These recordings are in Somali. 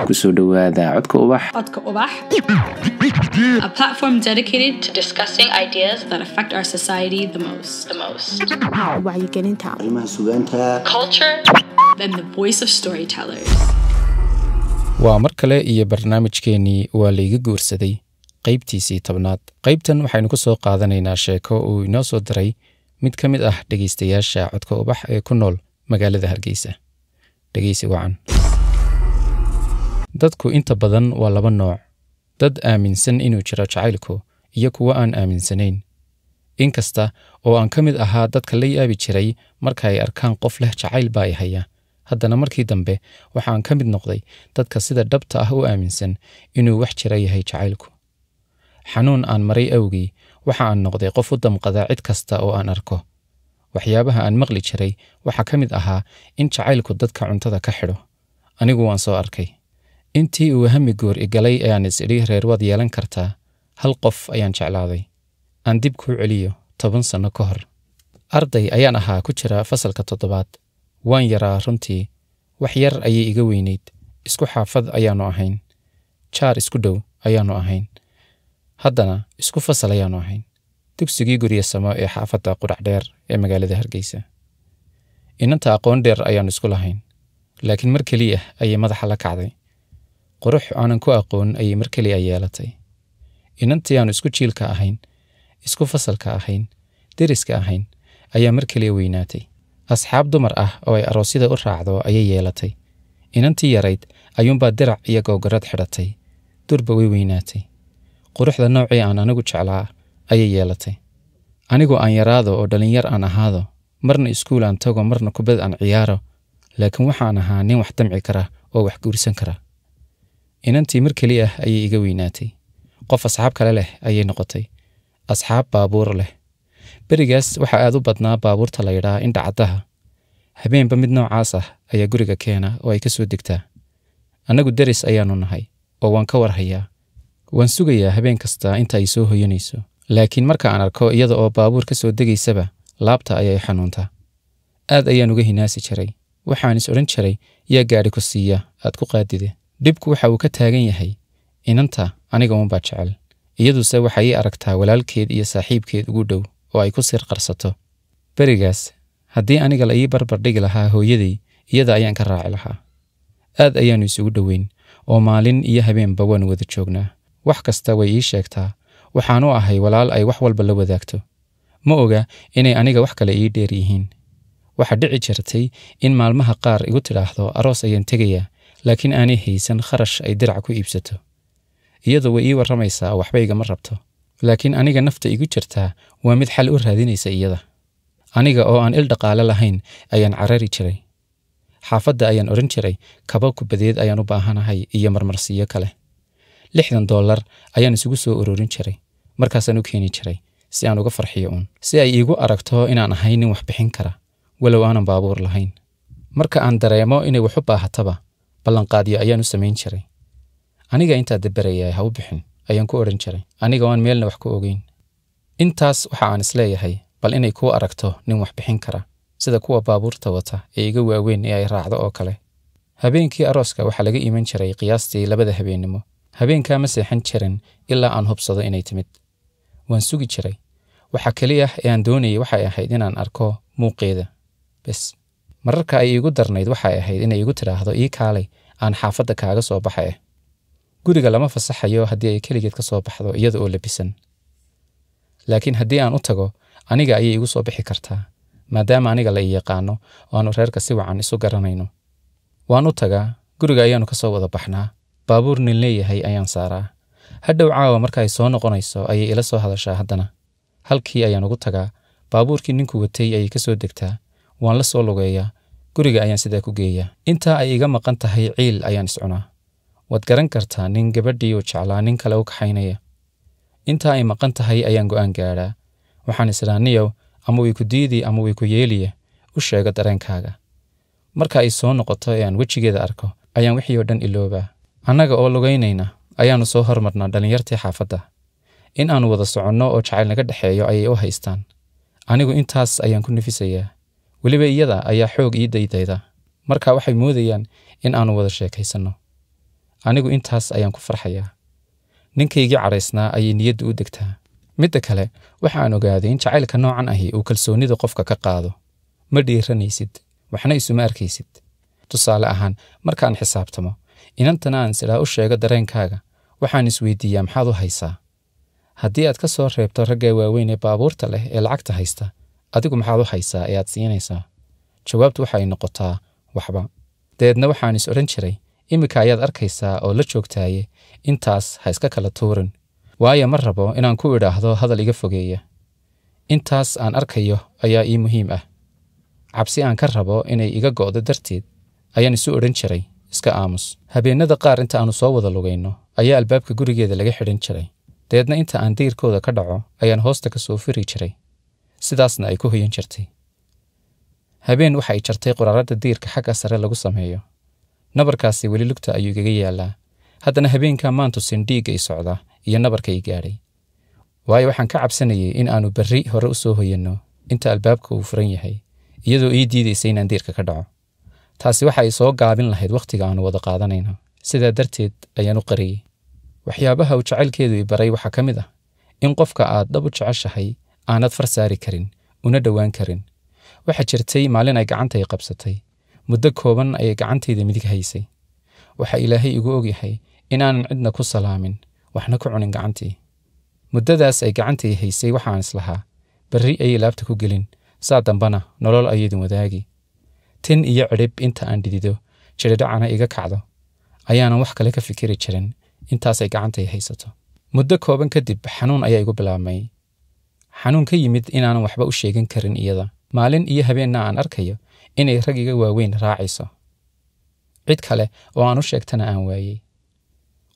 Kusoo dhowaada Codka Ubax. Codka Ubax, a platform dedicated to discussing ideas that affect our society the most. The most. Wacyigelinta, arrimaha sugaanta, culture, and the voice of storytellers. Waa mar kale iyo barnaamijkeennii Waa Layga Guursaday, qaybtiisii 10aad. Qaybtan waxaynu ku soo qaadanaynaa sheeko uu inoo soo diray mid ka mid ah dhegaystayaasha Codka Ubax ee ku nool magaalada Hargeysa. Dhegeysi wacan. Dadku inta badan waa laba nooc: dad aaminsan inuu jiro jacaylku iyo kuwo aan aaminsanayn. Inkasta oo aan ka mid ahaa dadka la yaabi jiray marka ay arkaan qof leh jacayl baa i haya, haddana markii dambe waxaan ka mid noqday dadka sida dhabta ah u aaminsan inuu wax jira yahay jacaylku. Xanuun aan maray awgii, waxa aan noqday qof u damqada cid kasta oo aan arko. Waxyaabaha aan maqli jiray waxaa ka mid ahaa in jacaylku dadka cuntada ka xidho. Anigu waan soo arkay. Intii uu hami guur igalay ee aan is idhi reer waad yeelan kartaa, hal qof ayaan jeclaaday. Aan dib kuu celiyo 10 sanno ka hor. Arday ayaan ahaa ku jira fasalka toddobaad. Waan yaraa runtii, wax yar ayay iga weynayd. Isku xaafad ayaannu ahayn, jaar isku dhow ayaannu ahayn, haddana isku fasal ayaannu ahayn, dugsigii Guryasamo ee xaafadda Qudhac Dheer ee magaalada Hargeysa. Inanta aqoon dheer ayaannu isku lahayn, laakiin mar keliya ayay madaxa la kacday. Qurux aanan ku aqoon ayay mar keliya yeelatay. Inantii aanu isku jiilka ahayn, isku fasalka ahayn, deriska ahayn ayaa mar keliya weynaatay. Asxaab dumar ah oo ay aroosyada u raacdo ayay yeelatay. Inantii yarayd ayuunbaa dirac iyo googarad xidhatay. Durba way weynaatay. Quruxda noocii aan anigu jeclaa ayay yeelatay. Anigu aan yaraado oo dhallinyar aan ahaado, marna iskuul aan tago, marna kubad aan ciyaaro, laakiin waxaan ahaa nin wax damci kara oo wax guursan kara. Inantii mar keli ah ayay iga weynaatay. Qof asxaab kale leh ayay noqotay, asxaab baabuur leh. Berigaas waxaa aad u badnaa baabuurta la yidhaa indhacaddaha. Habeenba mid noocaas ah ayaa guriga keena oo ay ka soo degtaa. Annagu deris ayaannu nahay oo waan ka warhayaa. Waan sugayaa habeen kasta inta ay soo hoyanayso, laakiin marka aan arko iyada oo baabuur ka soo degaysaba, laabta ayay xanuuntaa. Aad ayaan uga hinaasi jiray. Waxaan is odhan jiray, yaa gaadhi ku siiya aad ku qaadide? Dhibku waxa uu ka taagan yahay inanta aniga uunbaa jecel, iyaduse waxay ii aragtaa walaalkeed iyo saaxiibkeed ugu dhow oo ay ku sir qarsato. Berigaas haddii aniga la ii barbar dhigi lahaa hooyaday, iyada ayaan ka raaci lahaa. Aad ayaannu isugu dhoweyn oo maalin iyo habeenba waannu wada joognaa. Wax kasta way ii sheegtaa. Waxaan u ahay walaal ay wax walba la wadaagto. Ma oga inay aniga wax kale ii dheer yihiin. Waxaa dhici jirtay in maalmaha qaar igu tidhaahdo aroos ayaan tegayaa, laakiin aanay haysan kharash ay dirac ku iibsato. Iyadu way ii warramaysaa oo waxba igama rabto, laakiin aniga nafta igu jirtaa waa mid xal u raadinaysa iyada. Aniga oo aan il dhaqaale lahayn ayaan carari jiray. Xaafadda ayaan odhan jiray kaba kubadeed ayaan u baahanahay iyo marmarsiyo kale. $60 ayaan isugu soo ururin jiray, markaasaan u keeni jiray si aan uga farxiyo uun, si ay iigu aragto inaan ahay nin wax bixin kara, walow aanan baabuur lahayn. Marka aan dareemo inay wax u baahataba, ballanqaadyo ayaan u samayn jiray. Aniga intaa daberayaa, ha u bixin, ayaan ku odhan jiray, aniga oo aan meelna wax ku ogeyn. Intaas waxa aan isleeyahay bal inay kuu aragto nin wax bixin kara, sida kuwa baabuurta wata ee iga waaweyn ee ay raacdo oo kale. Habeenkii arooska waxaa laga iman jiray qiyaastii 2da habeennimo. Habeenkaa ma seexan jirin ilaa aan hubsado inay timid. Waan sugi jiray. Waxa keliya ee aan doonayay waxay ahayd inaan arko muuqeeda bes. Mararka ay iigu darnayd waxay ahayd inay igu tidhaahdo ii kaalay, aan xaafadda kaaga soo baxa. Guriga lama fasaxayo haddii ay keligeed ka soo baxdo iyada oo labisan, laakiin haddii aan u tago, aniga ayay igu soo bixi kartaa, maadaama aniga la ii yaqaano oo aanu reerka si wacan isu garanayno. Waan u tagaa, guriga ayaannu ka soo wada baxnaa. Baabuur nin leeyahay ayaan saaraa. Hadhow caawa marka ay soo noqonayso ayay ila soo hadashaa haddana. Halkii ayaan ugu tagaa. Baabuurkii ninku watay ayay ka soo degtaa. Waan la soo lugeeyaa, guriga ayaan sidaa ku geeyaa. Intaa ay iga maqan tahay ciil ayaan iscunaa. Waad garan kartaa nin gabadhii uu jeclaa nin kale u kaxaynaya. Intaa ay maqan tahay ayaan go'aan gaadhaa. Waxaan isdhaa, niyow, ama way ku diidi ama way ku yeeliya, u sheego dareenkaaga. Marka ay soo noqoto ee aan wejigeeda arko ayaan wixii oo dhan iloobaa. Annaga oo lugaynayna ayaannu soo hormarnaa dhallinyartii xaafadda. In aannu wada soconno oo jacayl naga dhexeeyo ayay u haystaan. Anigu intaas ayaan ku nafisayaa. Weliba iyada ayaa xoog ii daydayda. Marka waxay moodayaan in aannu wada sheekaysanno. Anigu intaas ayaan ku farxayaa. Ninkaygii cadhaysnaa ayay niyaddu u degtaa. Midda kale, waxa aan ogaaday in jacaylka noocan ahi uu kalsoonida qofka ka qaado. Ma dhiiranaysid, waxna isuma arkaysid. Tusaale ahaan, markaan xisaabtamo, inantana aan sidhaa u sheego dareenkaaga, waxaan isweydiiyaa maxaad u haysaa? Haddii aad ka soo reebto ragga waaweyn ee baabuurta leh ee lacagta haysta, adigu maxaad u haysaa ee aad siinaysaa? Jawaabtu waxay noqotaa waxba. Dabeedna waxaan is odhan jiray, iminka ayaad arkaysaa oo la joogtaaye, intaas ha iska kala tuurin. Waayo ma rabo inaan ku idhaahdo hadal iga fogeeya. Intaas aan arkayo ayaa ii muhiim ah. Cabsi aan ka rabo inay iga go'do darteed ayaan isu odhan jiray, iska aamus. Habeenada qaar inta aanu soo wada lugayno ayaa albaabka gurigeeda laga xidhan jiray. Dabeedna inta aan dayrkooda ka dhaco ayaan hoosta ka soo firi jiray. Sidaasna ay ku hoyan jirtay. Habeen waxa ay jartay quraarada dayrka xagga sare lagu sameeyo. Nabarkaasi weli lugta ayuu igaga yaalaa. Haddana habeenkaa maan tusin dhiigga i socda iyo nabarka i gaadhay. Waayo waxaan ka cabsanayay in aanu berri hore u soo hoyanno inta albaabka uu furan yahay, iyadoo ii diidaysa inaan dayrka ka dhaco. Taasi waxa ay soo gaabin lahayd wakhtiga aanu wada qaadanayno. Sidaa darteed ayaan u qariyey. Waxyaabaha uu jacaylkeedu i baray waxaa ka mid ah in qofka aad dhab u jeceshahay aanad far saari karin, una dhowaan karin. Waxaa jirtay maalin ay gacantay qabsatay. Muddo kooban ayay gacantayda midig haysay. Waxa Ilaahay igu ogyahay inaanan cidna ku salaamin, waxna ku cunin gacantii. Muddadaas ay gacantay haysay waxaan islahaa, berri ayay laabta ku gelin, saa dambana nolol ayaydin wadaagi. Tin iyo cidhib inta aan dhidido, jiridhacana iga kacdo, ayaanan wax kale ka fikiri jirin intaasay gacantay haysato. Muddo kooban kadib xanuun ayaa igu bilaabmay. Xanuun ka yimid inaanan waxba u sheegan karin iyada. Maalin iyo habeenna aan arkayo inay rag iga waaweyn raacayso. Cid kale oo aan u sheegtana aan waayey.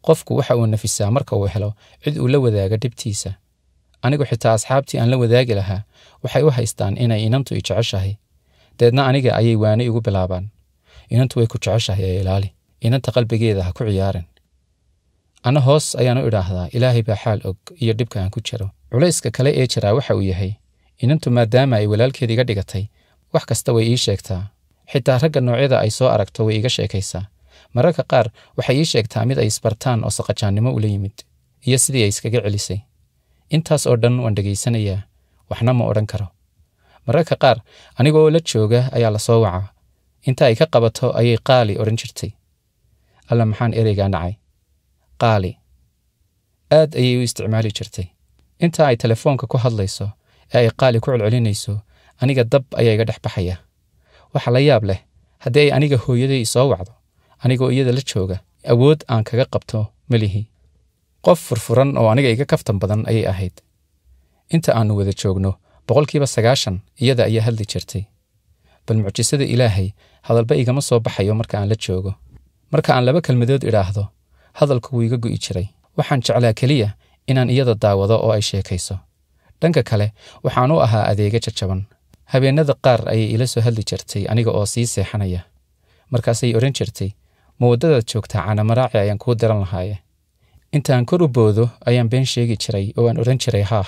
Qofku waxa uu nafisaa marka uu helo cid uu la wadaaga dhibtiisa. Anigu xitaa asxaabtii aan la wadaagi lahaa waxay u haystaan inay inantu i jeceshahay. Deedna aniga ayay waane igu bilaabaan. Inantu way ku jeceshahay ee ilaali. Inanta qalbigeeda ha ku ciyaarin. Ana hoos ayaan u idhaahdaa Ilaahay baa xaal og iyo dhibka aan ku jiro. Culayska kale ee jiraa waxa uu yahay, inantu maadaama ay walaalkeed iga dhigatay, wax kasta way ii sheegtaa. Xitaa ragga noocyada ay soo aragto way iga sheekaysaa. Mararka qaar waxay ii sheegtaa mid ay isbartaan oo saqajaannimo ula yimid, iyo sidii ay iskaga celisay. Intaas oo dhan waan dhegaysanayaa, waxna ma odhan karo. Mararka qaar aniga oo la jooga ayaa la soo wacaa. Inta ay ka qabato ayay qaali odhan jirtay. Alla maxaan ereygaa nacay. Qaali. Aad ayay u isticmaali jirtay. Inta ay telefoonka ku hadlayso ee ay qaali ku celcelinayso, aniga dab ayaa iga dhex baxaya. Waxa la yaab leh, haddii ay aniga hooyaday i soo wacdo, anigoo iyada la jooga, awood aan kaga qabto ma lihi. Qof furfuran oo aniga iga kaftan badan ayay ahayd. Inta aanu wada joogno, 90% iyada ayaa hadli jirtay. Bal mucjisada Ilaahay, hadalba igama soo baxayo marka aan la joogo. Marka aan laba kelmadood idhaahdo, hadalku wuu iga go'i jiray. Waxaan jeclaa keliya inaan iyada daawado oo ay sheekayso. Dhanka kale, waxaan u ahaa adeega jajaban. Habeenada qaar ayay ila soo hadli jirtay aniga oo sii seexanaya. Markaasay odhan jirtay, ma waddadaad joogtaa caanamaraaci ayaan kuu diran lahaaye. Intaan kor u boodo ayaan been sheegi jiray oo aan odhan jiray haah.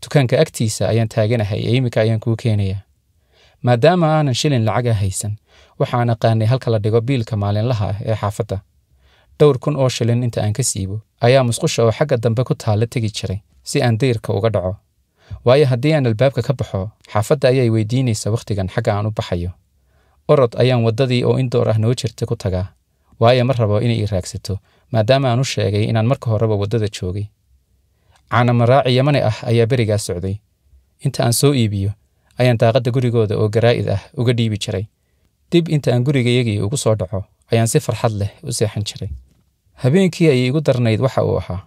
Dukaanka agtiisa ayaan taaganahay ee iminka ayaan kuu keenayaa. Maadaama aanan shilin lacaga haysan, waxaan aqaanay halka la dhigo biilka maalinlaha ah ee xaafadda. Dhowr kun oo shilin inta aan ka siibo ayaa musqusha oo xagga dambe ku taalla tegi jiray si aan dayrka uga dhaco. Waayo haddii aan albaabka ka baxo, xaafadda ayay weydiinaysaa wakhtigan xagga aan u baxayo. Orod ayaan waddadii oo indoor ah noo jirta ku tagaa. Waayo ma rabo inay i raagsato, maadaama aan u sheegay inaan marka horeba waddada joogay. Caanamaraaci Yamani ah ayaa berigaa socday. Inta aan soo iibiyo, ayaan daaqadda gurigooda oo garaa'id ah uga dhiibi jiray. Dib inta aan gurigayagii ugu soo dhaco, ayaan si farxad leh u seexan jiray. Habeenkii ayay igu darnayd waxa uu ahaa.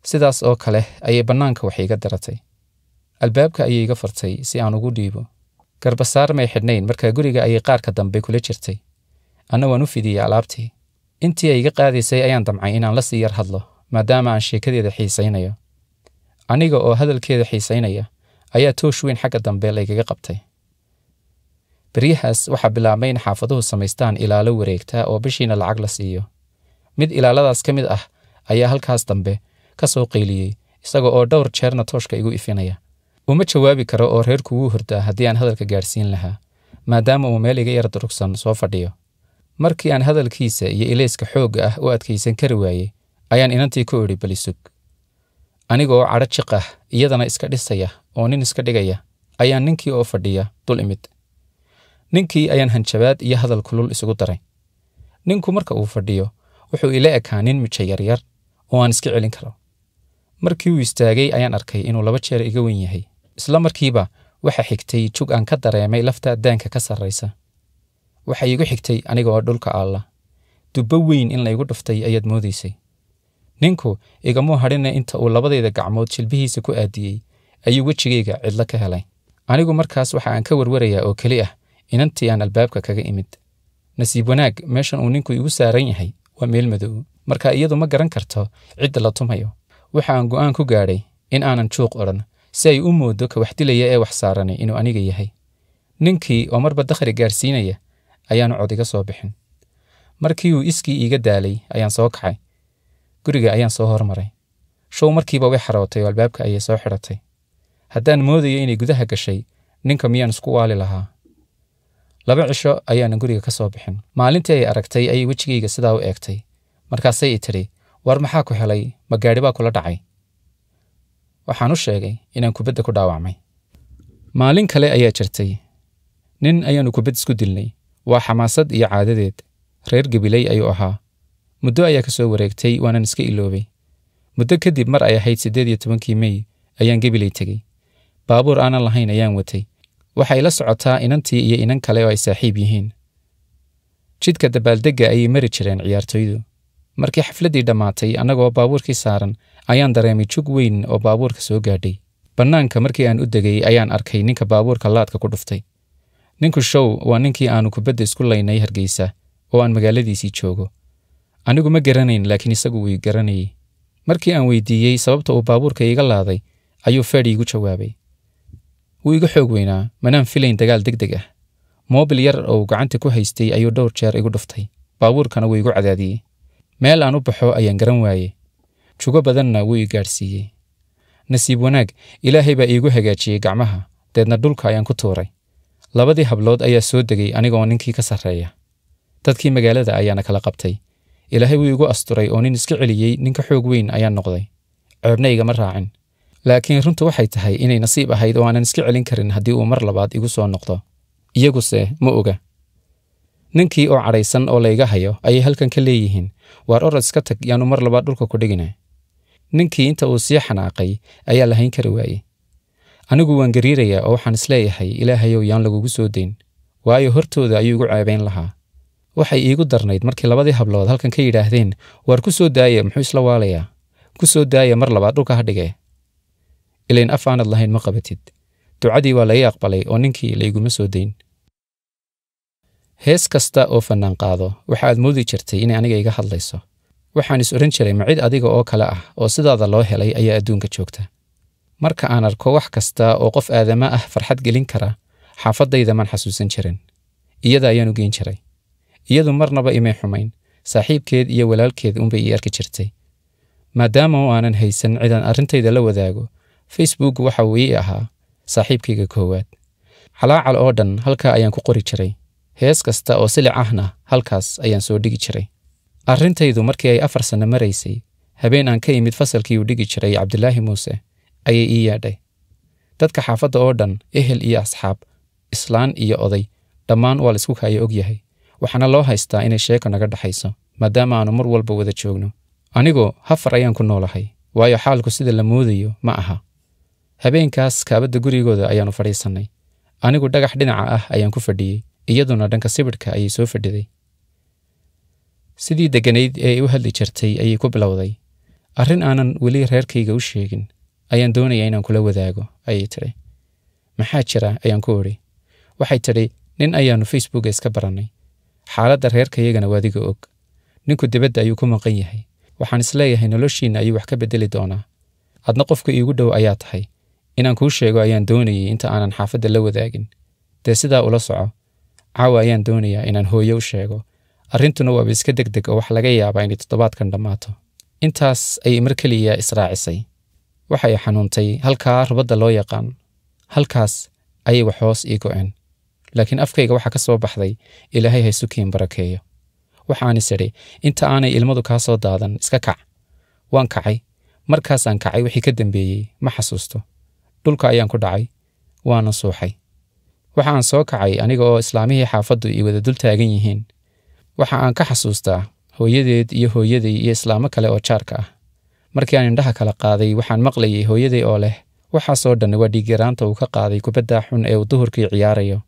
Sidaas oo kale ayay bannaanka wax iga daratay. Albaabka ayay iga furtay si aan ugu dhiibo. Garbasaar may xidhnayn markaa guriga ayay qaarka dambe kula jirtay. Anna waan u fidiyey alaabtii. Intii ay iga qaadaysay ayaan damcay inaan la sii yar hadlo, maadaama aan sheekadeeda xiisaynayo. Aniga oo hadalkeeda xiisaynaya ayaa toosh weyn xagga dambe laygaga qabtay. Beryahaas waxaa bilaabmay in xaafaduhu samaystaan ilaalo wareegta oo bishiina lacag la siiyo. Mid ilaaladaas ka mid ah ayaa halkaas dambe ka soo qayliyey, isaga oo dhowr jeerna tooshka igu ifinaya. Uma jawaabi karo oo reerku wuu hurdaa haddii aan hadalka gaadhsiin lahaa, maadaama uu meel iga yar durugsan soo fadhiyo. Markii aan hadalkiisa iyo ilayska xoogga ah u adkaysan kari waayey, ayaan inantii ku idhi balisug. Anigoo cadho jiq ah, iyadana iska dhisaya oo nin iska dhigaya, ayaan ninkii oo fadhiya dul imid. Ninkii ayaan hanjabaad iyo hadal kulul isugu daray. Ninku marka uu fadhiyo wuxuu ila ekaa nin mijo yaryar oo aan iska celin karo. Markii uu istaagay ayaan arkay inuu 2 jeer iga weyn yahay. Isla markiiba waxa xigtay jug aan ka dareemay lafta daanka ka sarreysa. Waxa igu xigtay aniga oo dhulka aalla. Dubbo weyn in la igu dhuftay ayaad moodaysay. Ninku igamuu hadhina inta uu labadayda gacmood jilbihiisa ku aadiyey ayuu wejigayga cidlo ka helay. Anigu markaas waxa aan ka warwarayaa oo keli ah inantii aan albaabka kaga imid. Nasiib wanaag meeshan uu ninku igu saaran yahay waa meel madow, marka iyadu ma garan karto cidda la tumayo. Waxa aan go'aan ku gaadhay in aanan juuq odhan si ay u moodo ka wax dilaya ee wax saaranay inuu aniga yahay. Ninkii oo marba dakhri gaarsiinaya ayaanu cod iga soo bixin. Markii uu iskii iiga daalay ayaan soo kacay. Guriga ayaan soo hormaray. Show markiiba way xarootay oo albaabka ayay soo xidhatay. Haddaan moodayo inay gudaha gashay, ninka miyaan isku waali lahaa? 2 cisho ayaanan guriga ka soo bixin. Maalintii ay aragtay ayay wejigayga sidaa u eegtay. Markaasay i tidhi, war maxaa ku helay? Ma gaadhi baa kula dhacay? Waxaan u sheegay inaan kubadda ku dhaawacmay. Maalin kale ayaa jirtay. Nin ayaanu kubad isku dilnay. Waa xamaasad iyo caadadeed. Reer Gabiley ayuu ahaa. Muddo ayaa ka soo wareegtay, waanan iska iloobay. Muddo kadib mar ay ahayd 18 May ayaan Gabiley tegey. Baabuur aanan lahayn ayaan watay. Waxay la socotaa inantii iyo inan kale oo ay saaxiib yihiin. Jidka dabaaldegga ayay mari jireen ciyaartoydu. Markii xafladdii dhammaatay, annagoo baabuurkii saaran, ayaan dareemay jug weyn oo baabuurka soo gaadhay. Bannaanka markii aan u degay ayaan arkay ninka baabuurka laadka ku dhuftay. Ninku show waa ninkii aanu kubadda isku laynay Hargeysa oo aan magaaladiisii joogo. Anigu ma garanayn, laakiin isagu wuu garanayay. Markii aan weydiiyey sababta uu baabuurka iiga laaday, ayuu Freddy igu jawaabay. Wuu iga xoog weynaa, manaan filayn dagaal degdeg ah. Moobil yar oo uu gacanta ku haystay ayuu dhowr jeer igu dhuftay. Baabuurkana wuu igu cadaadiyey. Meel aan u baxo ayaan garan waayey. Jugo badanna wuu i gaadhsiiyey. Nasiib wanaag, Ilaahay baa iigu hagaajiyey gacmaha, deedna dhulka ayaan ku tuuray. 2 hablood ayaa soo degay anigoo ninkii ka sarreeya. Dadkii magaalada ayaana kala qabtay. Ilaahay wuu igu asturay oo nin iska celiyey ninka xoog weyn ayaan noqday. Ceebna igama raacin. Laakiin runtu waxay tahay inay nasiib ahayd oo aanan iska celin karin haddii uu mar labaad igu soo noqdo. Iyaguse ma oga. Ninkii oo cadhaysan oo layga hayo ayay halkan ka leeyihiin, waar orod iska tag, yaanu mar labaad dhulka ku dhigina. Ninkii inta uu sii xanaaqay ayaa lahayn kari waayey. Anigu waan gariirayaa oo waxaan isleeyahay Ilaahayow yaan lagugu soo dayn, waayo hortooda ayuu igu ceebayn lahaa. Waxay iigu darnayd markii 2 hablood halkan ka yidhaahdeen, waar ku soo daaya, muxuu isla waalayaa? Ku soo daaya mar labaad dhulka ha dhigee. Ilayn af aanad lahayn ma qabatid. Ducadii waa la ii aqbalay oo ninkii la iguma soo dayn. Hees kasta oo fannaan qaado, waxa aad moodi jirtay inay aniga iga hadlayso. Waxaan is oran jiray ma cid adiga oo kale ah oo sidaada loo helay ayaa adduunka joogta. Marka aan arko wax kasta oo qof aadama ah farxad gelin kara, xaafaddayda maan xasuusan jirin. Iyada ayaan u geyn jiray. Iyadu marnaba imay xumayn, saaxiibkeed iyo walaalkeed unbay ii arki jirtay. Maadaama oo aanan haysan cid aan arrintayda la wadaago, Facebook waxa uu ii ahaa saaxiibkayga koowaad. Calaacal oo dhan halkaa ayaan ku qori jiray. Hees kasta oo silic ahna halkaas ayaan soo dhigi jiray. Arrintaydu markii ay 4 sano maraysay, habeen aan ka imid fasalkii uu dhigi jiray Cabdilaahi Muuse ayay ii yeedhay. Dadka xaafadda oo dhan, ehel iyo asxaab, islaan iyo oday, dhammaan waa la isku kaayo og yahay. Waxaana loo haystaa inay sheeko naga dhaxayso, maadaama aanu mar walba wada joogno. Anigu hafar ayaan ku noolahay, waayo xaalku sida la moodayo ma aha. Habeenkaas kaabadda gurigooda ayaanu fadhiisannay. Anigu dhagax dhinaca ah ayaan ku fadhiyey, iyaduna dhanka sibidhka ayay soo fadhiday. Sidii degganayd ee ay u hadli jirtay ayay ku bilowday. Arrin aanan weli reerkayga u sheegin ayaan doonayaa inaan kula wadaago, ayay tidhi. Maxaa jira, ayaan ku idhi. Waxay tidhi, nin ayaanu Facebooka iska barannay. Xaaladda reerkayagana waa adiga og. Ninku dibadda ayuu ku maqan yahay. Waxaan isleeyahay noloshiinna ayuu wax ka beddeli doonaa. Adna qofka iigu dhow ayaa tahay. Inaan kuu sheego ayaan doonayay inta aanan xaafadda la wadaagin. Dee sidaa ula soco. Caawa ayaan doonayaa inaan hooyo u sheego. Arrintuna waaba iska degdeg oo wax laga yaabaa inay toddobaadkan dhammaato. Intaas ayay mar keliya israacisay. Waxay xanuuntay halkaa rubadda loo yaqaan. Halkaas ayay wax hoos ii go'een. Laakiin afkayga waxa ka soo baxday, Ilaahay ha isu kiin barakeeyo. Waxaan is idhi inta aanay ilmadu kaa soo daadan iska kac. Waan kacay. Markaasaan kacay wixii ka dambeeyey ma xasuusto. Dhulka ayaan ku dhacay, waana suuxay. Waxa aan soo kacay aniga oo islaamihii xaafaddu i wada dul taagan yihiin. Waxa aan ka xasuustaa hooyadeed iyo hooyaday iyo islaamo kale oo jaarka ah. Markii aan indhaha kala qaaday waxaan maqlayay hooyaday oo leh waxaasoo dhan waa dhiigyaraanta uu ka qaaday kubadda xun ee uu duhurkii ciyaarayo.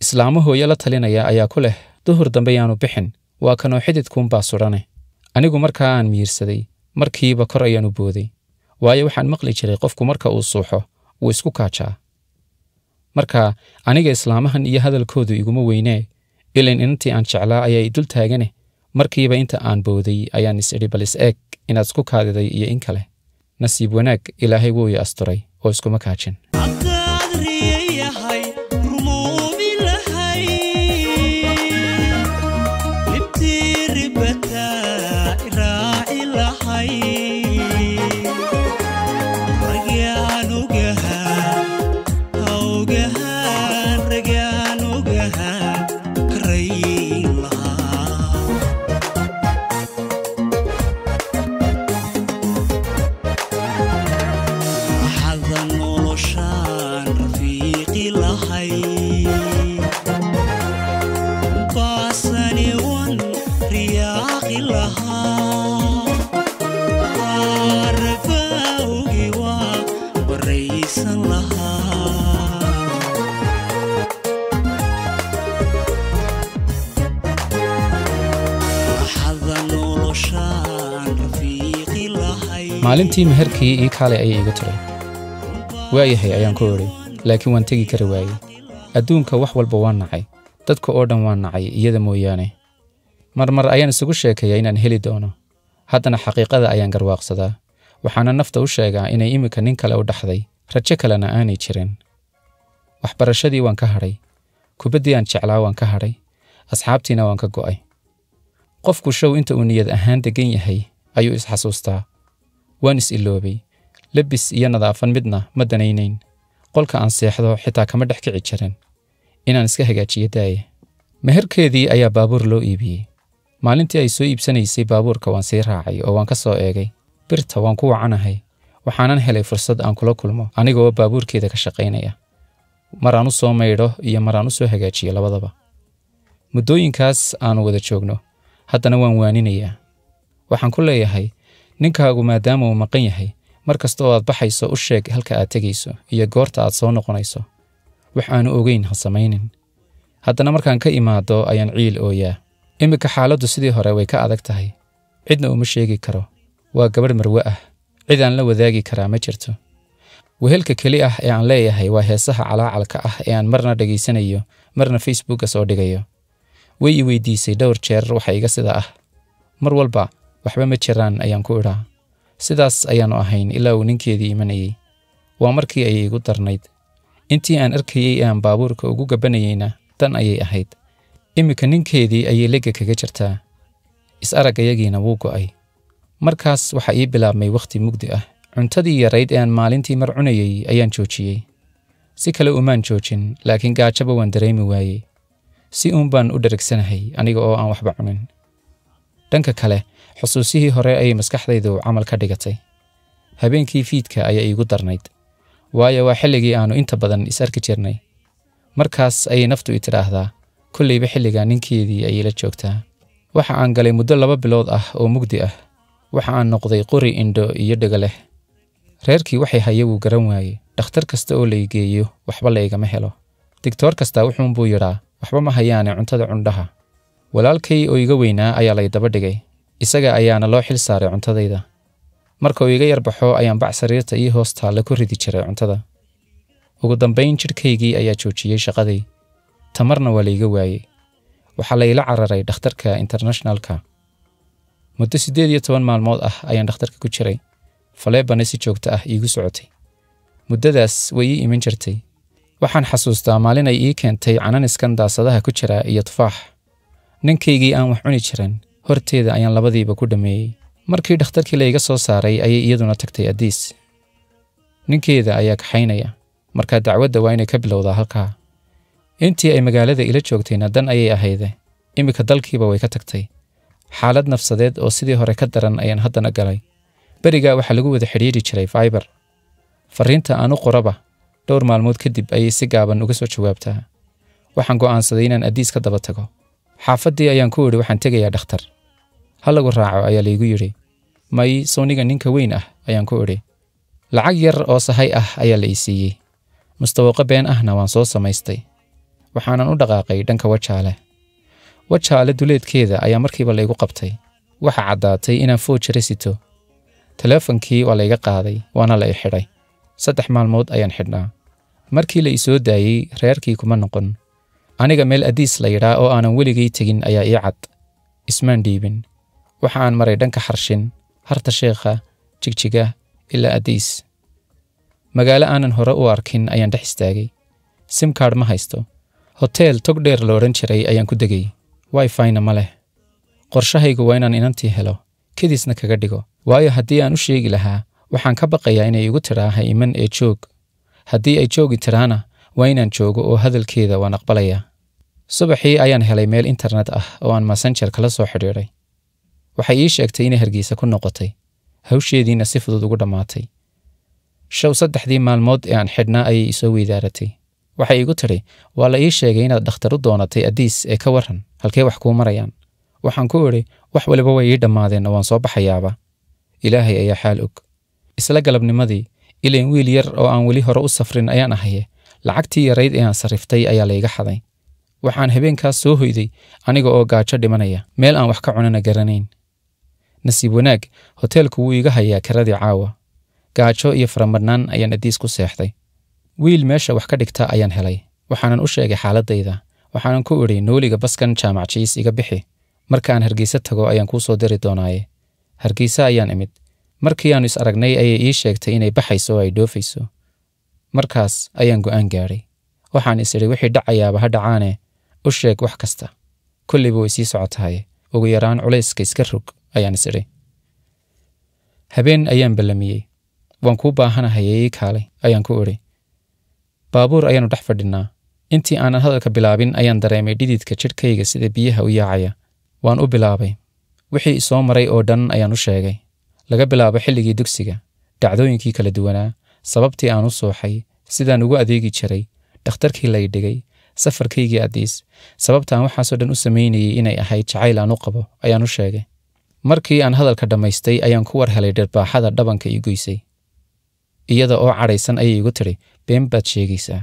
Islaamo hooyo la talinaya ayaa ku leh duhur dambe yaanu bixin, waa kanoo xididkuunbaa sudhane. Anigu markaa aan miirsaday markiiba kor ayaan u booday, waayo waxaan maqli jiray qofku marka uu suuxo wuu isku kaajaa. Marka aniga islaamahan iyo hadalkoodu iguma weynee, ilayn inantii aan jeclaa ayaa i dul taagane. Markiiba inta aan booday ayaan is idhi bal is eeg inaad isku kaadiday iyo in kale. Nasiib wanaag Ilaahay wuu i asturay oo iskuma kaajin. Haddaad riyayahay rumoobi lahay, libtii ribataa iraaci lahay, ragaan ogahaa hawgahaan, ragaan ogahaa karayn lahaa. Axada noloshaan rafiiqi lahay, baasani wan riyaaqi lahaa, rabaawgi waa baraysan lahaa. Axada noloshaan rafiiqi lahay. Maalintii meherkii ii kaalay ayay igu tiray. Waayahay ayaan ku idhi, laakiin waan tegi kari waayey. Adduunka wax walba waan nacay, dadka oo dhan waan nacay iyada mooyaane. Marmar ayaan isugu sheekayaa inaan heli doono. Haddana xaqiiqada ayaan garwaaqsadaa. Waxaana nafta u sheegaa inay iminka nin kale u dhaxday, rajo kalena aanay jirin. Waxbarashadii waan ka hadhay, kubaddii aan jeclaa waan ka hadhay, asxaabtiina waan ka go'ay. Qofku show inta uu niyad ahaan deggan yahay ayuu is xasuustaa. Waan is iloobay. Labis iyo nadaafan midna ma danaynayn. Qolka aan seexdo xitaa kama dhex kici jirin. Inaan iska hagaajiyo daaye. Meherkeedii ayaa baabuur loo iibiyey. Maalintii ay soo iibsanaysay baabuurka waan sii raacay oo waan ka soo eegay. Birta waan ku wacanahay. Waxaanan helay fursad aan kula kulmo aniga oo baabuurkeeda ka shaqaynaya. Mar aan u soo maydho iyo mar aan u soo hagaajiyo labadaba. Muddooyinkaas aanu wada joogno, haddana waan waaninayaa. Waxaan ku leeyahay ninkaagu maadaama uu maqan yahay, mar kasta oo aad baxayso u sheeg halka aad tegayso iyo goorta aad soo noqonayso. Wax aanu ogeyn ha samaynin. Haddana markaan ka imaado ayaan ciil ooyaa. Iminka xaaladdu sidii hore way ka adag tahay. Cidna uma sheegi karo. Waa gabadh marwe ah. Cid aan la wadaagi karaa ma jirto. Wehelka keli ah ee aan leeyahay waa heesaha calaacalka ah ee aan marna dhegaysanayo, marna Facebooka soo dhigayo. Way i weydiisay dhowr jeer waxa iga sida ah. Mar walba waxba ma jiraan ayaan ku idhaa. Sidaas ayaanu ahayn ilaa uu ninkeedii imanayay. Waa markii ay igu darnayd. Intii aan arkayay ee aan baabuurka ugu gabanayayna dan ayay ahayd. Iminka ninkeedii ayay legga kaga jirtaa. Is araggayagiina wuu go'ay. Markaas waxa ii bilaabmay wakhti mugdi ah. Cuntadii yarayd ee aan maalintii mar cunayay ayaan joojiyey. Si kale umaan joojin, laakiin gaajaba waan dareemi waayey. Si uun baan u dharagsanahay aniga oo aan waxba cunin. Dhanka kale, xusuusihii hore ayay maskaxdaydu camal ka dhigatay. Habeenkii fiidka ayaa iigu darnayd, waayo waa xilligii aanu inta badan is arki jirnay. Markaas ayay naftu i tidhaahdaa, kollayba xilligaa ninkeedii ayay la joogtaa. Waxa aan galay muddo 2 bilood ah oo mugdi ah. Waxa aan noqday qori indho iyo dhego leh. Reerkii waxay haya wuu garan waayey. Dhakhtar kasta oo la i geeyo waxba la igama helo. Digtoor kasta wuxuunbuu yidhaa waxba ma hayaane cuntada cundhaha. Walaalkay oo iga weynaa ayaa lay daba dhigay. Isaga ayaana loo xil saaray cuntadayda. Marka uu iga yar baxo ayaan bac sariirta ii hoos taalla ku ridi jiray cuntada. Ugu dambayn jidhkaygii ayaa joojiyey shaqadii. Tamarna waa la iga waayey. Waxaa la ila cararay dhakhtarka internationalka. Muddo 18 maalmood ah ayaan dhakhtarka ku jiray. Faleebana si joogto ah iigu socotay. Muddadaas way ii iman jirtay. Waxaan xasuustaa maalin ay ii keentay cananiskan daasadaha ku jira iyo tufaax. Ninkaygii aan wax cuni jirin, horteeda ayaan labadiiba ku dhammeeyey. Markii dhakhtarkii la iga soo saaray ayay iyaduna tagtay Addis. Ninkeeda ayaa kaxaynaya, markaa dacwadda waa inay ka bilowdaa halkaa. Intii ay magaalada ila joogtayna dan ayay ahayde. Iminka dalkiiba way ka tagtay. Xaalad nafsadeed oo sidii hore ka daran ayaan haddana galay. Berigaa waxaa lagu wada xidhiidhi jiray Viber. Farriinta aan u qoraba dhowr maalmood kadib ayay si gaaban uga soo jawaabtaa. Waxaan go'aansaday inaan Addiis ka daba tago. Xaafaddii ayaan ku idhi waxaan tegayaa dhakhtar. Ha lagu raaco ayaa laygu yidhi. May sawniga ninka weyn ah ayaan ku idhi. Lacag yar oo sahay ah ayaa la ii siiyey. Mustawaqo been ahna waan soo samaystay. Waxaanan u dhaqaaqay dhanka Wajaale. Wajaale duleedkeeda ayaa markiiba laygu qabtay. Waxa caddaatay inaan foojare sito. Taleefankii waa layga qaaday, waana la i xidhay. 3 maalmood ayaan xidhnaa. Markii la i soo daayey, reerkii kuma noqon. Aniga meel Addiis la yidhaa oo aanan weligay tegin ayaa ii cad. Ismaan dhiibin. Waxa aan maray dhanka Xarshin, Harta Sheekha, Jigjiga ilaa Addiis. Magaalo aanan hore u arkin ayaan dhex istaagay. Simkaadh ma haysto. Hoteel tog dheer la odhan jiray ayaan ku degay. Wi-Fi-na ma leh. Qorshahaygu waa inaan inantii helo, kediisna kaga dhigo. Waayo haddii aan u sheegi lahaa, waxaan ka baqayaa inay igu tidhaa ha iman ee joog. Haddii ay joogi tiraana, waa inaan joogo oo hadalkeeda waan aqbalayaa. Subaxii ayaan helay meel internet ah oo aan Messenger kala soo xidhiidhay. Waxay ii sheegtay inay Hargeysa ku noqotay, hawsheediina si fudud ugu dhammaatay. Show 3dii maalmood ee aan xidhnaa ayay isoo weydaaratay. Waxay igu tidhi, waa la ii sheegay inaad dhakhtar u doonatay Addiis ee ka warran, halkee wax kuu marayaan. Waxaan ku idhi, wax waliba way ii dhammaadeen oo waan soo baxayaaba. Ilaahay ayaa xaal og. Isla galabnimadii, ileen wiil yar oo aan weli hore u safrin ayaan ahaye, lacagtii yarayd ee aan sarriftay ayaa layga xaday. Waxaan habeenkaas soo hoyday aniga oo gaajo dhimanaya, meel aan wax ka cunana garanayn. Nasiib wanaag, hoteelku wuu iga hayaa kiradii caawa. Gaajo iyo faramadhnaan ayaan Addiis ku seexday. Wiil meesha wax ka dhigta ayaan helay. Waxaanan u sheegay xaaladayda. Waxaanan ku idhi nooliga baskan Jaamac Jiis iga bixi. Marka aan Hargeysa tago ayaan kuu soo diri doonaaye. Hargeysa ayaan imid. Markii aanu is aragnay ayay ii sheegtay inay baxayso oo ay dhoofayso. Markaas ayaan go'aan gaadhay. Waxaan is idhi wixii dhacayaaba ha dhacaane, u sheeg wax kasta. Kulliba way sii socotahay. Ugu yaraan culayska iska rog ayaan is idhi. Habeen ayaan ballamiyey. Waan kuu baahanahay ee ii kaalay ayaan ku idhi. Baabuur ayaanu dhex fadhinaa. Intii aanan hadalka bilaabin ayaan dareemay dhididka jidhkayga sida biyaha u yaacaya. Waan u bilaabay. Wixii i soo maray oo dhan ayaan u sheegay. Laga bilaabo xilligii dugsiga, dhacdooyinkii kala duwanaa, sababtii aan u sooxay, sidaan ugu adeegi jiray, dhakhtarkii la i dhigay, safarkaygii Addiis, sababta aan waxaasoo dhan u samaynayay inay ahayd jacayl aan u qabo ayaan u sheegay. Markii aan hadalka dhammaystay ayaan ku war helay dhirbaaxada dhabanka ii goysay. Iyada oo cadhaysan ayay igu tidhi, been baad sheegaysaa.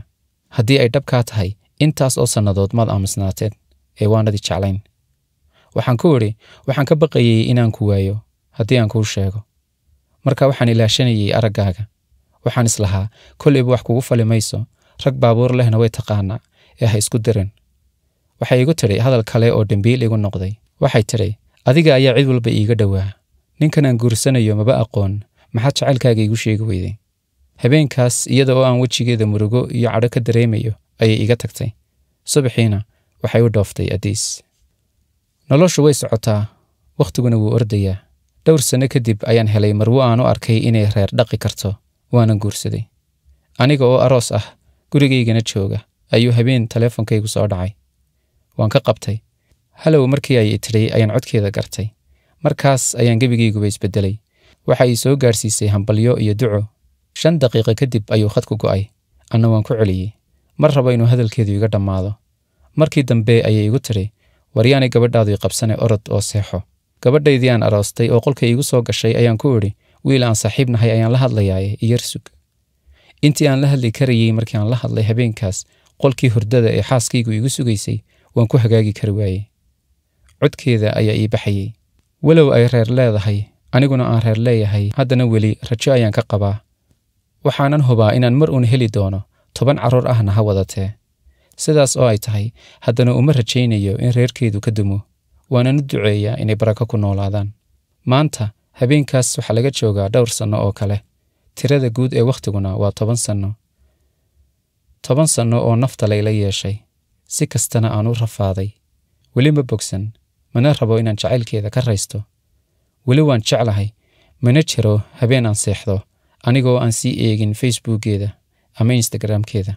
Haddii ay dhabkaa tahay, intaas oo sannadood maad aamusnaateen ee waanad i jeclayn. Waxaan ku idhi, waxaan ka baqayay inaan ku waayo haddii aan kuu sheego. Marka waxaan ilaashanayay araggaaga. Waxaan islahaa, kollayba wax kugu fali mayso, rag baabuur lehna way taqaanaa ee ha isku dirin. Waxay igu tidhi hadal kale oo dembiil igu noqday. Waxay tidhi, adiga ayaa cid walba iiga dhowaa. Ninkan aan guursanayo maba aqoon, maxaad jacaylkaaga iigu sheegi weyday? Habeenkaas iyada oo aan wejigeeda murugo iyo cadho ka dareemayo ayay iga tagtay. Subaxiina waxay u dhooftay Addiis. Noloshu way socotaa, wakhtiguna wuu ordayaa. Dhowr sano kadib ayaan helay marwo aan u arkay inay reer dhaqi karto, waanan guursaday. Aniga oo aroos ah, gurigaygana jooga, ayuu habeen taleefonkaygu soo dhacay. Waan ka qabtay. Halow markii ay i tidhi ayaan codkeeda gartay. Markaas ayaan gebigayguba isbedelay. Waxa ii soo gaarsiisay hambalyo iyo duco. 5 daqiiqo kadib ayuu khadku go'ay. Anna waan ku celiyey. Mar rabo inuu hadalkeedu iga dhammaado. Markii dambe ayay igu tidhi, waryaanay gabadhaadu i qabsane orod oo seexo. Gabadhaydii aan aroostay oo qolka iigu soo gashay ayaan ku idhi, wiil aan saaxiib nahay ayaan la hadlayaaye iyar sug. Intii aan la hadli karayey markii aan la hadlay habeenkaas, qolkii hurdada ee xaaskaygu igu sugaysay waan ku hagaagi kari waayey. Codkeeda ayaa ii baxayey. Walow ay reer leedahay, aniguna aan reer leeyahay, haddana weli rajo ayaan ka qabaa. Waxaanan hubaa inaan mar uun heli doono, 10 carruur ahna ha wadatee. Sidaas oo ay tahay, haddana uma rajaynayo in reerkeedu ka dumo. Waanan u duceeyaa inay barako ku noolaadaan. Maanta, habeenkaas waxaa laga joogaa dhowr sanno oo kale. Tirada guud ee wakhtiguna waa 10 sanno. 10 sanno oo nafta layla yeeshay. Si kastana aan u rafaaday. Weli ma bogsan, mana rabo inaan jacaylkeeda ka raysto. Weli waan jeclahay, mana jiro habeen aan seexdo, anigoo aan sii eegin Facebookgeeda ama Instagramkeeda.